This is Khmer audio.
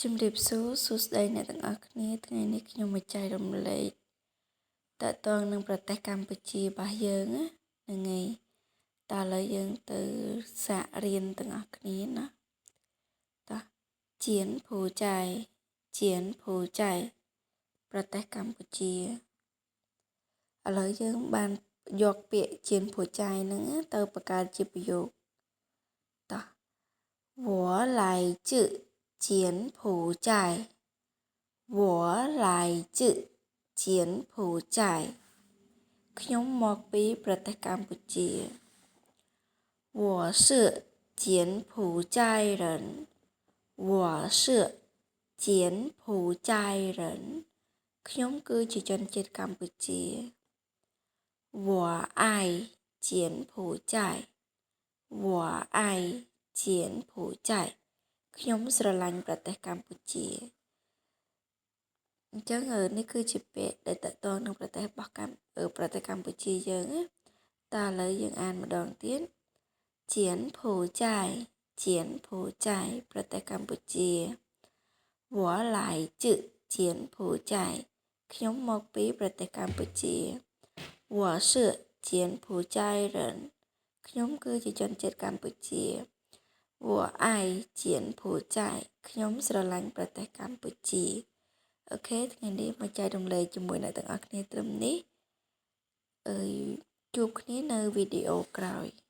ជំរាបសួរសួស្តីអ្នកទាំងអស់គ្នាថ្ងៃនេះខ្ញុំមកចែករំលែកតកតងនឹងប្រទេសកម្ពុជារបស់យើងហ្នឹងហើយតើឥឡូវយើងទៅសាករៀនទាំងអស់គ្នាណាតោះ 柬埔寨 柬埔寨 ប្រទេសកម្ពុជាឥឡូវយើងបានយកពាក្យ 柬埔寨 ហ្នឹងទៅបង្កើតជាប្រយោគតោះ 我来自柬埔寨。我来自柬埔寨 ខ្ញុំមកពីប្រទេសកម្ពុជា 我是柬埔寨人。我是柬埔寨人 ខ្ញុំគឺជាជនជាតិកម្ពុជា 我爱柬埔寨。我爱柬埔寨 ខ្ញុំស្រឡាញ់ប្រទេសកម្ពុជាអញ្ចឹងនេះគឺជាពាក្យដែលតកតងនឹងប្រទេសរបស់កម្ប្រទេសកម្ពុជាយើងណាតើឥឡូវយើងអានម្ដងទៀត 柬埔寨 柬埔寨 ប្រទេសកម្ពុជា 我来自柬埔寨 ខ្ញុំមកពីប្រទេសកម្ពុជា 我是柬埔寨人 ខ្ញុំគឺជាជនជាតិកម្ពុជា 我爱柬埔寨 ខ្ញុំស្រឡាញ់ប្រទេសកម្ពុជា OK ថ្ងៃនេះមកចែករំលែកជាមួយអ្នកទាំងអស់គ្នាត្រឹមនេះអើយជួបគ្នានៅវីដេអូក្រោយ។